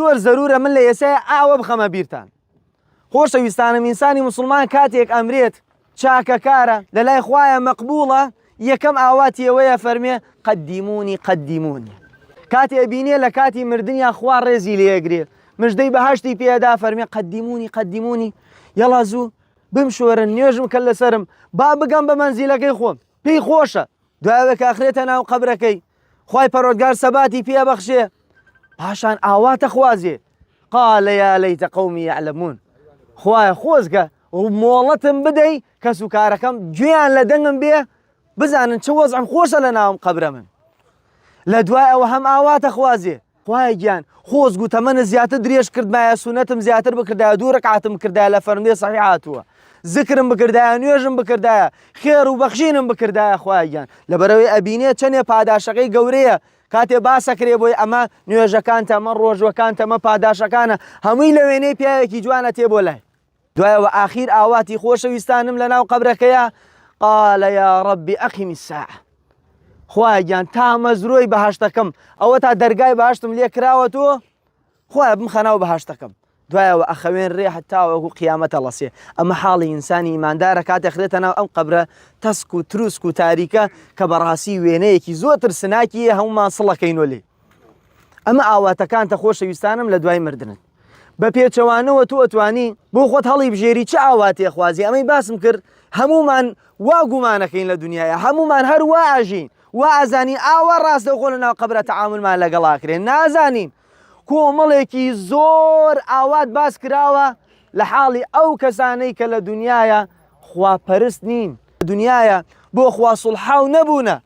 زۆر زەرورە من لە ئێسای ئاوە بخەمە بیرتان. خۆشەویستانم ئینسانی موسڵمان کاتێک ئەمرێت چاکەکارە لە لای خوایە مەقبوڵە یەکەم ئاواتی ئەوەیە فەرمێ قدیمونی قدیمونی کاتێ ئەبینێ لە کاتی مردنیا خوا ڕێزی لێگرێ مژدەی بەهشتی پێدا فەرمێ قدیمونی قدیمونی یەڵا زوو بمشۆرن نوێژم کە لەسەرم با بگەم بە مەنزیلەکەی خۆم پێی خۆشە دوای ئەوەی کە ئەخرێتە ناو قەبرەکەی خوای پەروەردگار سەباتی پێ ئەبەخشێ پاشان ئاواتە خوازێ قال یا لیت قومی یعلمون خوایە خۆزگە مۆڵەتم بدەی کەس و کارەکەم گوێیان لە دەنگم بێ بزانن چ وەزعم خۆشە لە ناوم قەبرە من لە دوای ئەوە هەم ئاواتە خوازێ خوایە گیان خۆزگو تەمەنت زیاتر درێژ کردمایە سونەتم زیاتر بکردایە دوو ڕکعاتم بکردایە لە فەرمودەی صحیح هاتووە زکرم بکردایە نوێژم بکردایە خێر و بەخشینم بکردایە خوایە گیان لەبەرەوەی ئەبینێ چەنێ پاداشەکەی گەورەیە کاتێ باسەکرێ بۆی ئەمە نوێژەکانتە ئەمە ڕۆژوەکانتە ئەمە پاداشەکانە هەمووی لە وێنەی پیاوێکی جوانە تێ بۆ لای دوایەوە ئاخیر ئاواتی خۆشەویستانم لە ناو قەبرەکەیە قال یا رب اقم الساعە خوایە گیان تامەزرۆی بەهشتەکەم ئەوە تا دەرگای بەهشتم لێ کراوە تۆ خوایە بمخە ناو بەهشتەکەم دوایەوە ئەخەوێن ڕێ هەتاوەکو قیامەتە ڵەسێ ئەمە حاڵی ئینسانی ئیماندارە کاتێ خرێتە ناو ئەم قەبرە تەسک و تروسک و تاریکە کە بەڕاستی وێنەیەکی زۆر ترسناکی هەمومان سڵەکەینۆ لێ ئەمە ئاواتەکانتە خۆشەویستانم لە دوای مردنت بە پێچەوانەوە تۆ ئەتوانی بۆ خۆت هەڵی بژێری چ ئاواتێ خوازی ئەمەی باسم کرد هەمومان وا گومانەکەین لە دنیاە هەمومان هەر وا ئاژین وا ئازانی ئاوا ڕاستەوخۆ لە ناو قەبرە تەعاملمان لەگەڵاکرێن نازانین کۆمەڵێکی زۆر ئاوات باس کراوە لە حاڵی ئەو کەسانەی کە لە دنیاە خواپەرست نین دنیاە بۆ خوا سوڵحاو نەبوونە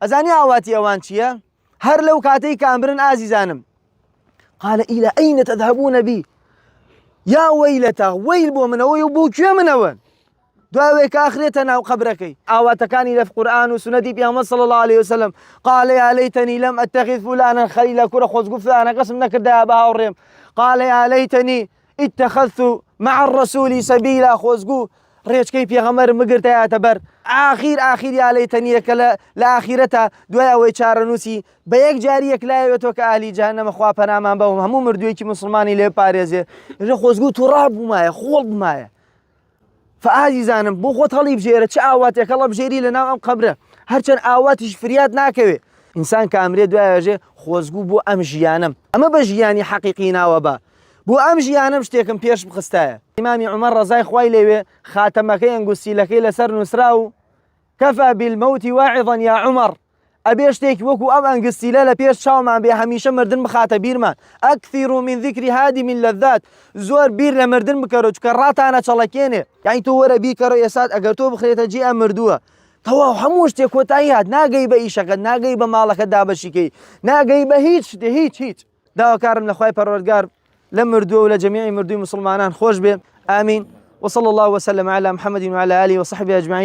ئەزانی ئاواتی ئەوان چییە؟ هەر لەو کاتەی کە ئەمرن ئازیزانم قال إلى أين تذهبون بي یا وەیلەتە وەیل بۆ منەوەی و بۆ کوێ منەوە دوای کە ئاخرێتە ناو قەبرەکەی ئاواتەکانی لە قورآن و سونەتی پێغەمبەر صلی الله علیه وسلم قال یا لیتنی لم اتخذ فلانا خلیلا کوڕە خۆزگو فلانە کەسم نەکردایە بە هاوڕێم قال یا لیتنی اتخذت مع الرسول سبیلا خۆزگو ڕێچکەی پێغەمبەرم بگرتایەتە بەر ئاخیر ئاخیر یا لەیتەنیە کە لە ئاخیرەتا دوای ئەوەی چارەنووسی بە یەک جاری یەکلایەوێتەوە کە ئالی جەهەنەمە خوا پەنامان بە هەموو مردوویەکی مسلمانی لێ پارێزێ ژە خۆزگو توڕا بوومایە خۆڵ بمایە فئازیزانم بۆ خۆت هەڵی بژێرە چ ئاواتێک هەڵە بژێری لە ناو ئەم قەبرە هەرچەند ئاواتیش فریاد ناکەوێ ئینسان کە ئەمرێ دوایەژێ خۆزگو بۆ ئەم ژیانم ئەمە بە ژیانی حەقیقی ناوە بە بۆ ئەم ژیانەم شتێکم پێش بخستایە. ئیمامی عومەر ڕەزای خوای لێوێ خاتەمەکەی ئەنگوستیلەکەی لەسەر نووسرا و کفی بالموت واعظا یا عمر ئەبێ شتێکی وەکو ئەم ئەنگستیلە لە پێش چاومان بێ هەمیشە مردن بخاتە بیرمان اکثروا من ذکر هادم اللذات زۆر بیر لە مردن بکەرەوە چونکە ڕاتانە چەڵەکێنێ یعنی تۆ وەرە بیکەرە ئێسات ئەگەر تۆ بخرێتە جێ ئەم مردووە تەواو هەموو شتێک کۆتایی هات ناگەی بە ئیشەکەت ناگەی بە ماڵەکە دابەشیکەی ناگەی بە هیچ شتێ هیچ هیچ داواکارم لە خوای پەروەردگار لە مردووە و لە جەمیعی مردووی موسڵمانان خۆش بێ آمین وصلى الله وسلم على محمد وعلى آله وصحبه أجمعين.